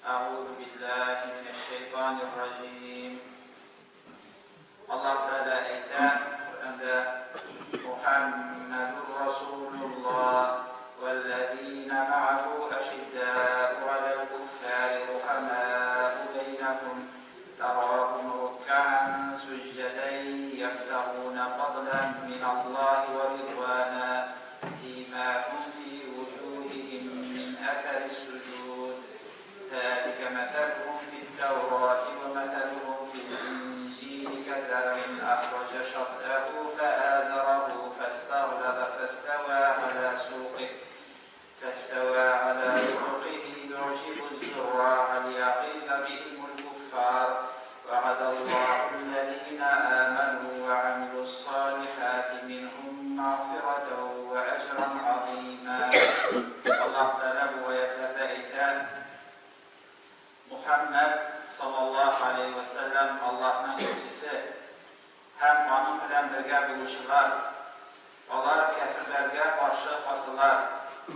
Әгъузу биллаһи минәш шәйтанир раҗим. Аллаһ Тәгалә әйтә Коръәндә, Мухәммәдур Расулуллаһ, вәлләзина мәгәһү әшиддәу галәл куффари рухәмәу бәйнәһум, тәраһум руккәән суҗҗәдән йәбтәгүнә фадлән миналлаһи вә ридвана, симаһум фи вуҗуһиһим мин әсәрис суҗуд. ذلك مثلهم في التوراة ومثلهم في الإنجيل كزرع أخرج شطأه فآزره فاستغلظ فاستوى على سوقه فاستوى على سوقه يعجب الزراع ليغيظ بهم الكفار وعد الله الذين آمنوا وعملوا الصالحات منهم مغفرة وأجرا عظيما الله تعالى бу аятларда әйтә, Мухәммәд, саллаллаһу галәйһи вә сәлләм, Аллаһның илчесе һәм аның белән бергә булучылар, алар кяферләргә каршы катылар,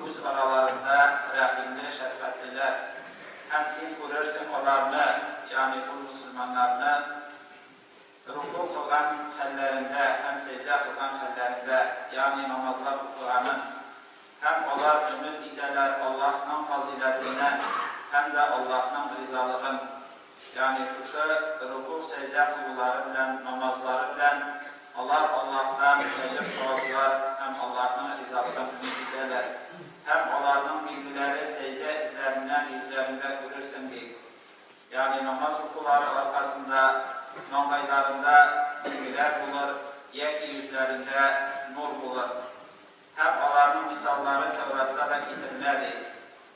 үз араларында рәхимле, шәфкатьлеләр. Һәм син күрерсең аларны, ягъни ул мөселманнарны, рөкүгъ кылган хәлләрендә һәм сәҗдә кылган хәлләрендә, ягъни намазлар укыганын. Һәм алар өмет итәләр Аллаһның фазыйләтеннән һәм дә Аллаһның ризалыгын. Ягъни шушы рөкүгъ-сәҗдә кылулары белән, намазлары белән алар Аллаһтан әҗер-саваплар һәм Аллаһның ризалыгын өмет итәләр. Һәм аларның билгеләре сәҗдә эзләреннән йөзләрендә күрерсең, ди. Ягъни намаз укулары аркасында маңгайларында билгеләр булыр яки йөзләрендә нур булыр. Һәм аларның мисаллары Тәүратта да китерелә, ди.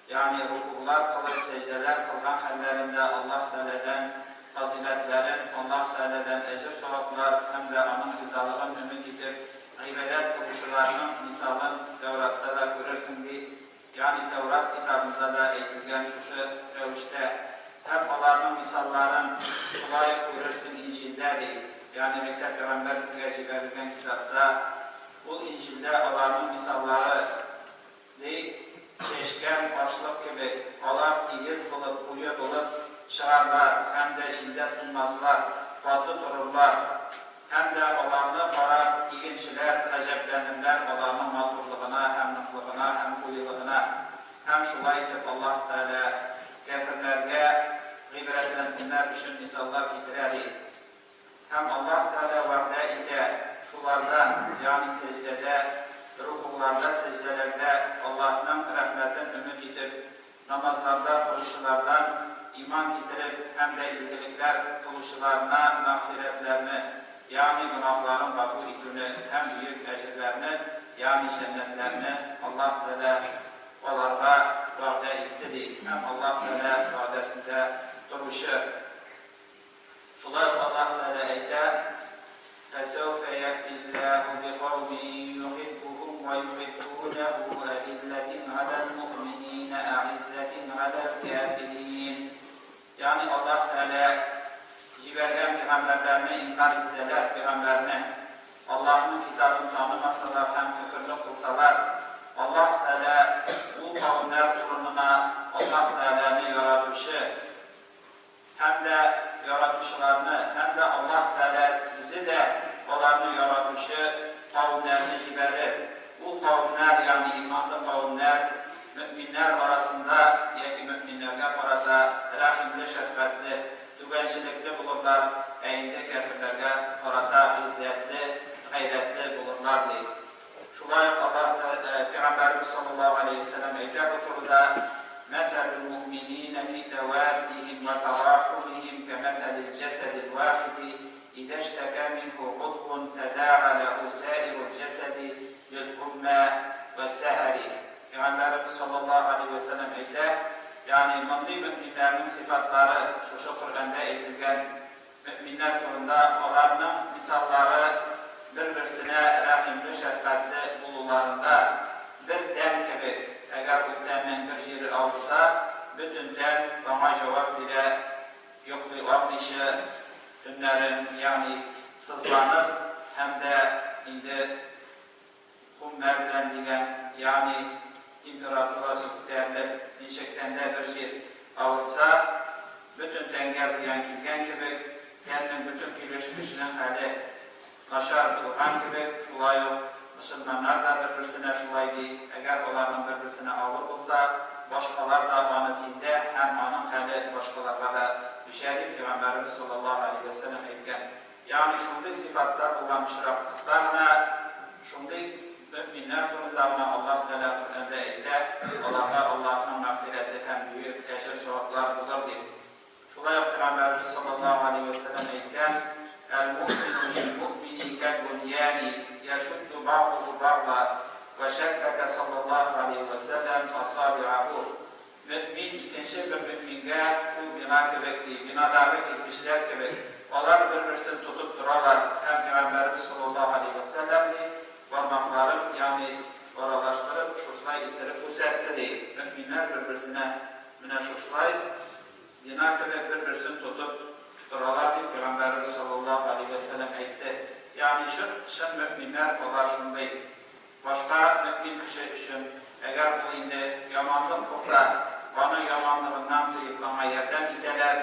Ягъни рукуглар кылып, сәҗдәләр кылган хәлләрендә Аллаһ Тәгаләдән фазыйләтләрен, Аллаһ Тәгаләдән әҗер-саваплар һәм дә Аның ризалыгын өмет итеп гыйбадәт кылучыларның мисалын Тәүратта да күрерсең, ди. Ягъни Тәүрат китабында да әйтелгән шушы рәвештә. Һәм аларның мисалларын шулай ук күрерсең Инҗилдә, ди. Ягъни Гыйсә пәйгамбәр безгә җибәрелгән китапта. Ул Инҗилдә аларның мисаллары, ди, чәчкән ашлык кебек, алар тигез булып, куе булып чыгарлар һәм дә җилдә сынмаслар, каты торырлар. Һәм дә аларны карап, игенчеләр гаҗәпләнерләр аларның матурлыгына һәм ныклыгына һәм куелыгына. Һәм шулай итеп Аллаһ Тәгалә кяферләргә гыйбрәтләнсеннәр өчен мисаллар китерә, ди. Һәм Аллаһ Тәгалә вәгъдә итә, шулардан, ягъни сәҗдәдә, рукугларда, сәҗдәләрдә Аллаһның рәхмәтен өмет итеп, намазларда торучылардан иман китереп һәм дә изгелекләр кылучыларына мәгъфирәтләрне, ягъни гөнаһларын гафу итүне һәм бөек әҗерләрне, ягъни җәннәтләрне Аллаһ Тәгалә аларга вәгъдә итте, ди. Һәм Аллаһ Тәгалә вәгъдәсендә торучы. Шулай ук Аллаһ Тәгалә әйтә, Фәсәүфә йәътиллаһу бикаумин юхиббухум вә юхиббунәһу әзилләтин галәл муъмининә әгыйззәтин галәл кяфирин. Ягъни Аллаһ Тәгалә җибәргән пәйгамбәрләрне инкарь итсәләр, пәйгамбәрне, Аллаһның китабын танымасалар һәм көферлек кылсалар, Аллаһ Тәгалә ул кавемнәр урынына Аллаһ Тәгаләне яратучы, Һәм дә яратучыларны, һәм дә Аллаһ Тәгалә Үзе дә аларны яратучы кавемнәрне җибәрер. Ул кавемнәр, ягъни иманлы кавемнәр, мөэминнәр арасында яки мөэминнәргә карата рәхимле, шәфкатьле, түбәнчелекле булырлар, ә инде кяферләргә карата гыйззәтле, гайрәтле булырлар, ди. Шулай ук Аллаһ Тә Пәйгамбәребез салләллаһу галәйһи вә сәлләм әйтә бу турыда, Мәсәлүл муъминина фи тәваддиһим вә тарахумиһим кәмәсәлил җәсәдил вахиди, изә иштәкә минһу гудвун тәдәга ләһу саирул җәсәди бил хумма вәс-сәһәри. Пәйгамбәребез салләллаһу галәйһи вә сәлләм әйтә, ягъни мондый мөэминнәрнең сыйфатлары шушы Коръәндә әйтелгән Мөэминнәр турында аларның мисаллары бер-берсенә рәхимле-шәфкатьле булуларында, бер тән кебек, әгәр ул тәннең бер җире авырса, бөтен тән аңа җавап бирә, йоклый алмыйча төннәрен, ягъни сызланып һәм дә инде Хуммәр белән дигән, ягъни температурасы күтәрелеп, ничек тәндә бер җир. авыртса, бөтен тәнгә зыян килгән кебек, тәннең бөтен килеш кешенең хәле начар булган кебек, шулай ук мөселманнар да бер-берсенә шулай ди, әгәр аларның бер-берсенә авыр булса, башкалар да аны сизә һәм аның хәле башкаларга да күчә, дип Пәйгамбәребез салләллаһу галәйһи вә сәлләм әйткән. Ягъни шундый сыйфатта булган очракта гына, шундый мөэминнәр турында гына Аллаһ Тәгалә Коръәндә әйтә, аларга Аллаһның мәгъфирәте һәм бөек әҗер-саваплар булыр дип. Шулай ук Пәйгамбәребез салләллаһу галәйһи вә сәлләм әйткән, Әл-муъмину лил-муъмини кәл-буньяни яшудду бәгъдуху бәгъда вә шәббәкә салләллаһу галәйһи вә сәлләм асаби'әһу. Мөэмин икенче бер мөэмингә ул бина кебек, ди, бинадагы кирпечләр кебек, алар бер-берсен тотып торалар, һәм Пәйгамбәребез салләллаһу галәйһи вә сәлләм, ди, бармакларын, ягъни аралаштырып, шушылай иттереп күрсәтте, ди, мөэминнәр бер-берсенә менә шушылай бина кебек бер-берсен тотып торалар, дип Пәйгамбәребез салләллаһу галәйһи вә сәлләм әйтте. Ягъни чын, чын мөэминнәр алар шундый. Башка мөэмин кеше өчен, әгәр ул инде яманлык кылса, аны яманлыгыннан тыеп аңа ярдәм итәләр,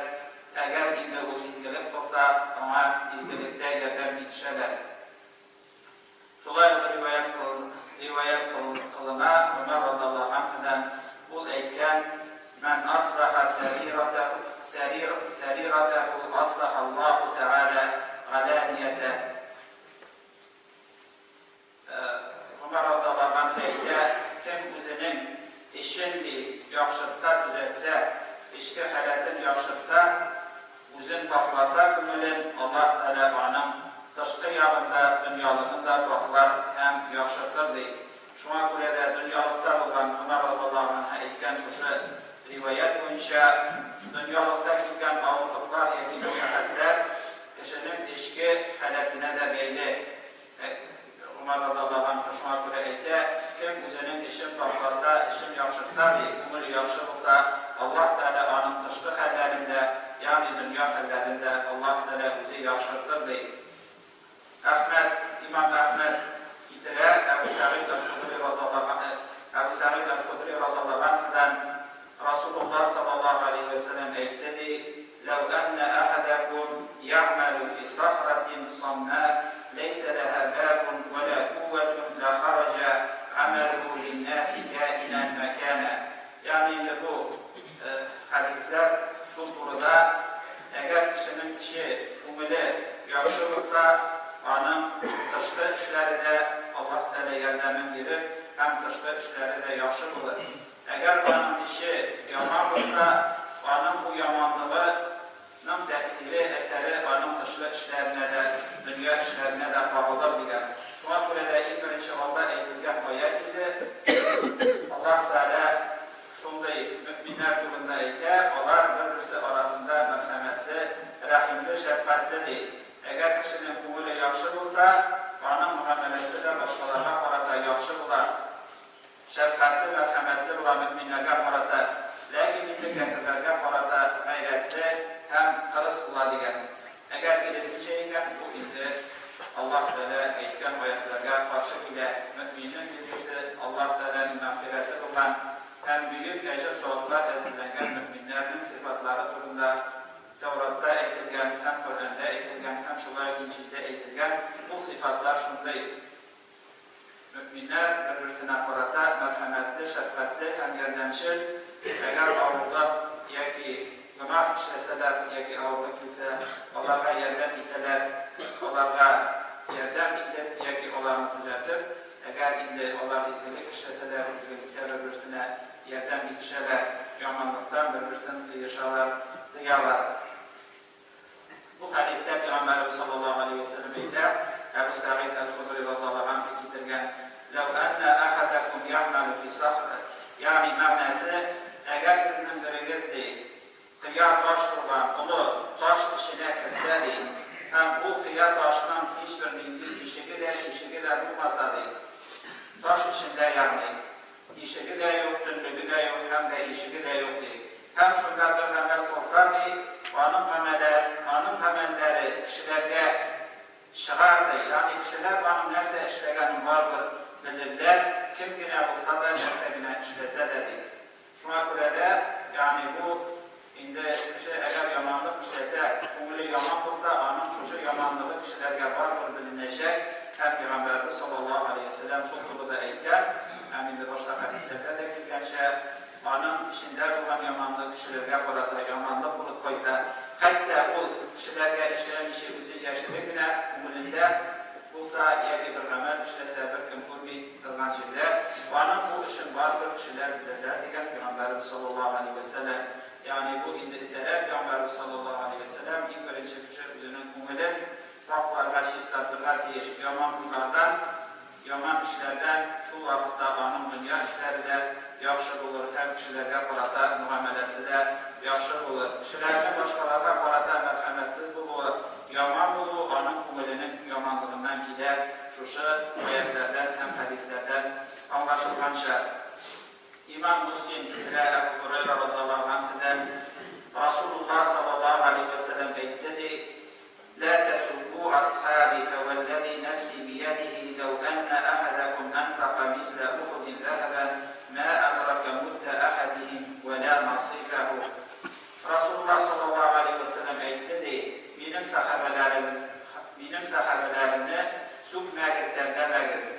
әгәр инде ул изгелек кылса, аңа изгелектә ярдәм итешәләр. Шулай ук риваять риваять кылына Гомәр радаллаһу анһудан, ул әйткән, Мән аслаха сәриратәһу сәрир сәриратәһу аслахаллаһу тәгалә галәниятәһ. Гомәр радиаллаһу анһу әйтә, Кем үзенең эчен, ди, яхшыртса, төзәтсә, эчке халәтен яхшыртса, үзен пакъласа күңелен, Аллаһ Тәгалә аның тышкы ягын да, дөньялыгын да пакълар һәм яхшыртыр, ди. Шуңа күрә дә дөньялыкта булган Гомәр радиаллаһу анһу әйткән шушы риваять буенча, дөньялыкта килгән авырлыклар яки мәшәкатьләр кешенең эчке халәтенә дә бәйле. Гомәр радиаллаһу анһу шуңа күрә әйтә, Кем үзенең эчен пакъласа, эчен яхшыртса, ди, күңеле яхшы булса, Аллаһ Тәгалә аның тышкы хәлләрен дә, ягъни дөнья хәлләрен дә Аллаһ Тәгалә үзе яхшыртыр, ди. Әхмәд, имам Әхмәд китерә, Әбү Сәгыйд әл-Худри радиаллаһу анһу, Әбү Сәгыйд әл-Худри радиаллаһу анһудан, Расулуллаһ саллаллаһу галәйһи вә сәлләм әйтте, ди, Ләү әннә әхәдәкүм йәгъмәлү фи сахратин саммә ләйсә ләһә бабун вә лә куәтун лә хараҗә гамәлүһү линнәси каинән мә кәнә. Ягъни инде бу хәдисләр шул турыда, әгәр кешенең эче, күңеле яхшы булса, аның тышкы эшләре дә Аллаһ Тәгалә ярдәмен бирер һәм тышкы эшләре дә яхшы булыр. Әгәр аның эче яман булса, аның бу яманлыгы ның тәэсире, әсәре аның тышкы эшләренә дә, дөнья эшләренә дә кагылыр, дигән. Шуңа күрә дә иң беренче алда әйтелгән аять иде, Аллаһ Тәгалә шундый мөэминнәр турында әйтә, алар бер-берсе арасында мәрхәмәтле, рәхимле, шәфкатьле, ди. Әгәр кешенең күңеле яхшы булса, аның мөгамәләсе дә башкаларга карата яхшы була. Шәфкатьле, мәрхәмәтле була мөэминнәргә карата, ләкин инде кяферләргә карата гайрәтле һәм кырыс була дигән. Әгәр киресенчә икән, бу инде Аллаһ Тәгалә әйткән аятьләргә каршы килә. Мөэминнең билгесе, Аллаһ Тәгаләнең мәгъфирәте булган һәм бөек әҗер-саваплар әзерләнгән мөэминнәрнең сыйфатлары турында Тәүратта әйтелгән һәм Коръәндә әйтелгән һәм шулай ук Инҗилдә әйтелгән ул сыйфатлар шундый. Мөэминнәр бер-берсенә карата мәрхәмәтле, шәфкатьле һәм ярдәмчел, әгәр авырлык яки гөнаһ эшләсәләр яки авырлык килсә, аларга ярдәм итәләр, аларга ярдәм итеп яки аларны төзәтеп, әгәр инде алар изгелек эшләсәләр, изгелектә бер-берсенә ярдәм итешәләр, яманлыктан бер-берсен тыешалар, тыялар. Бу хәдистә Пәйгамбәребез салләллаһу галәйһи вә сәлләм әйтә, Әбү Сәгыйд әл-Худри радиаллаһу анһу китергән, Ләү әннә әхәдәкүм йәгъмәлү фи сахр, ягъни мәгънәсе, әгәр сезнең берегез, ди, кыя таш булган олы таш эченә керсә, ди, һәм ул кыя ташның һичбер нинди ишеге дә, тишеге дә булмаса, ди, таш эчендә, ягъни, Тишеге дә юк, төнлеге дә юк һәм дә ишеге дә юк, ди. Һәм шунда бер гамәл кылса, ди, аның гамәлә, аның гамәлләре кешеләргә чыгар, ди. Ягъни кешеләр аның нәрсә эшләгәнен барыбер белерләр, кем генә булса да, нәрсә генә эшләсә дә, ди. Шуңа күрә дә, ягъни бу. эчендә булган яманлык кешеләргә карата яманлык булып кайта. Хәтта ул кешеләргә эшләмичә үзе яшерен генә күңелендә булса яки бер гамәл эшләсә беркем күрми торган җирдә, аның бу эшен барыбер кешеләр белерләр, дигән Пәйгамбәребез саллаллаһу галәйһи вә сәлләм. Ягъни бу инде этәрә Пәйгамбәребез саллаллаһу галәйһи вә сәлләм иң беренче кеше үзенең күңелен пакъларга, чистартырга тиеш яман уйлардан, яман эшләрдән, шул вакытта аның дөнья эшләре дә яхшы булыр һәм кешеләргә карата мөгамәләсе дә яхшы булыр. Кешеләрнең башкаларга карата мәрхәмәтсез булуы, яман булуы аның күңеленең яманлыгыннан килә, шушы аятьләрдән һәм хәдисләрдән аңлашылганча. Имам Мөслим китерә Әбү Һурәйра радиаллаһу ганһүдән, Расулуллаһ саллаллаһу галәйһи вә сәлләм әйтте ди, Лә тәсуббу асхаби фәвәлләзи нәфси биядиһи ләү әннә әхәдәкүм әнфәкә мислә Ухудин зәһәбән мә әдрака муддә әхәдиһим вә лә насыйфәһу. Расулуллаһ саллаллаһу галәйһи вә сәлләм әйтте ди, Минем сәхабәләремез, минем сәхабәләремне сүкмәгез, әрләмәгез.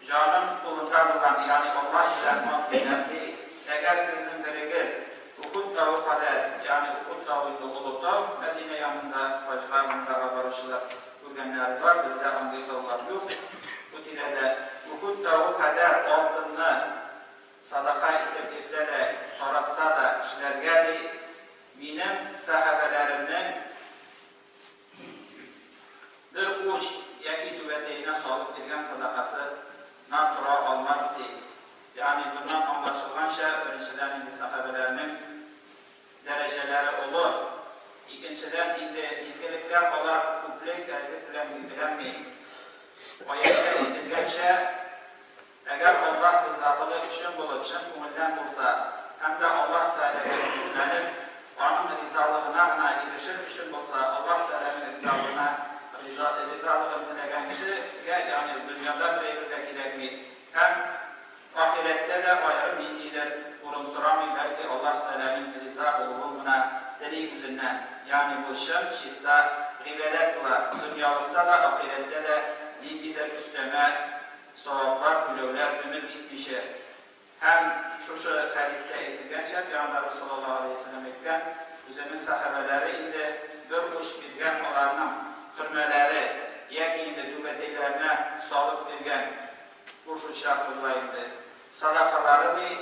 Җаным кулында булган, ягъни Аллаһ белән ант итәм, ди, әгәр сезнең берегез Ухуд тавы кадәр, ягъни Ухуд тавы инде олы тау, Мәдинә янында, хаҗга, гомрага баручылар күргәннәре бар, бездә андый таулар юк бу тирәдә, Ухуд тавы кадәр алтынны садака итеп бирсә дә, таратса да кешеләргә, ди, минем сәхабәләремнең Бер уч яки түбәтәенә салып биргән садакасы на тора алмас, ди. Ягъни буннан аңлашылганча, беренчедән инде сәхабәләрнең дәрәҗәләре олы, икенчедән инде изгелекләр алар күплек, әзлек белән билгеләнми. Аятьтә әйтелгәнчә, Әгәр Аллаһ ризалыгы өчен булып, чын күңелдән булса, һәм дә Аллаһ Тәгаләгә өметләнеп, Аның ризалыгына гына ирешер өчен булса, Аллаһ Тәгаләнең ризалыгына риза ризалыгын теләгән кешегә, ягъни дөньяда бер әйбер дә кирәкми һәм ахирәттә дә аерым ниндидер урын сорамый, бәлки Аллаһ Тәгаләнең риза булуын гына тели үзеннән. Ягъни бу чын, чиста гыйбадәт була, дөньялыкта да, ахирәттә дә ниндидер өстәмә саваплар, түләүләр өмет итмичә. Һәм шушы хәдистә әйтелгәнчә, Пәйгамбәребез саллаллаһу галәйһи вә сәлләм әйткән, үзенең сәхабәләре инде бер уч биргән аларның хөрмәләре яки инде түбәтәйләренә салып биргән кушучак була инде садакалары, ди,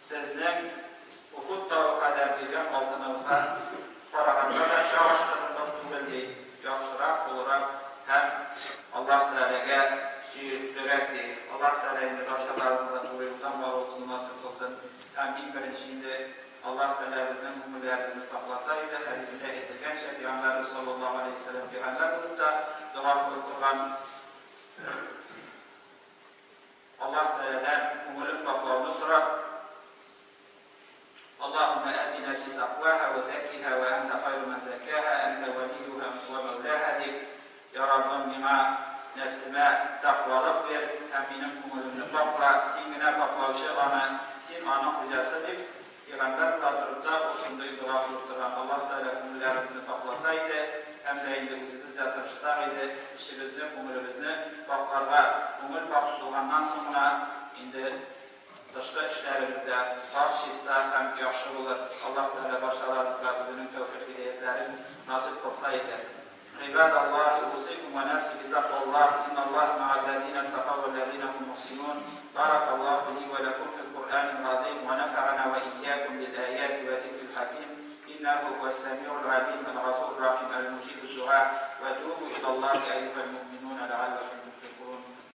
сезнең Ухуд тавы кадәр биргән алтыныгызга караганда да чагыштырырлык түгел, ди, яхшырак, олырак һәм Аллаһ Тәгаләгә сөеклерәк, ди. Аллаһ Тәгалә инде барчаларыбызны да туры юлдан баруыбызны насыйп кылсын һәм иң беренче инде Аллаһ Тәгалә безнең күңелләребезне сакласа иде, хәдистә әйтелгәнчә, Пәйгамбәребез саллаллаһу галәйһи вә сәлләм пәйгамбәр булып та дога кылып торган, Аллаһ Тәгаләдән күңелен пакълауны сорап, Аллаһуммә әти нәфси тәкъваһа вә зәккиһа вә әнтә хайру мән зәккаһа, әнтә вәлиюһа вә мәүлаһа дип, Я Раббым, миңа нәфсемә тәкъвалык бир һәм минем күңелемне пакъла, Син генә пакълаучы аны, Син аның хуҗасы, дип, пәйгамбәр була торып та, ул шундый дога кылып торган. Аллаһ Тәгалә күңелләребезне пакъласа иде һәм дә инде үзебез дә тырышсак иде, эчебезне, күңелебезне пакъларга. Күңел пакь булганнан соң гына инде тышкы эшләребез дә пакь, чиста һәм яхшы булыр. Аллаһ Тәгалә барчаларыбызга үзенең тәүфыйк-һидаятләрен насыйп кылса иде. Гыйбадаллаһи, усыйкум вә нәфси битәкъваллаһ, инналлаһа мәгалләзинә иттакау вәлләзинә һум мухсинун, баракаллаһу ли вә ләкум фил Куръанил газыйм, вә нәфәгәнә вә ияякум бил аяти вә зикрил хаким, иннәһу һуәс сәмигул галим, әл-гафурур рахим, әл-муҗибуд дуа, вә тубу илаллаһи әйюһәл муъминуна ләгалләкум.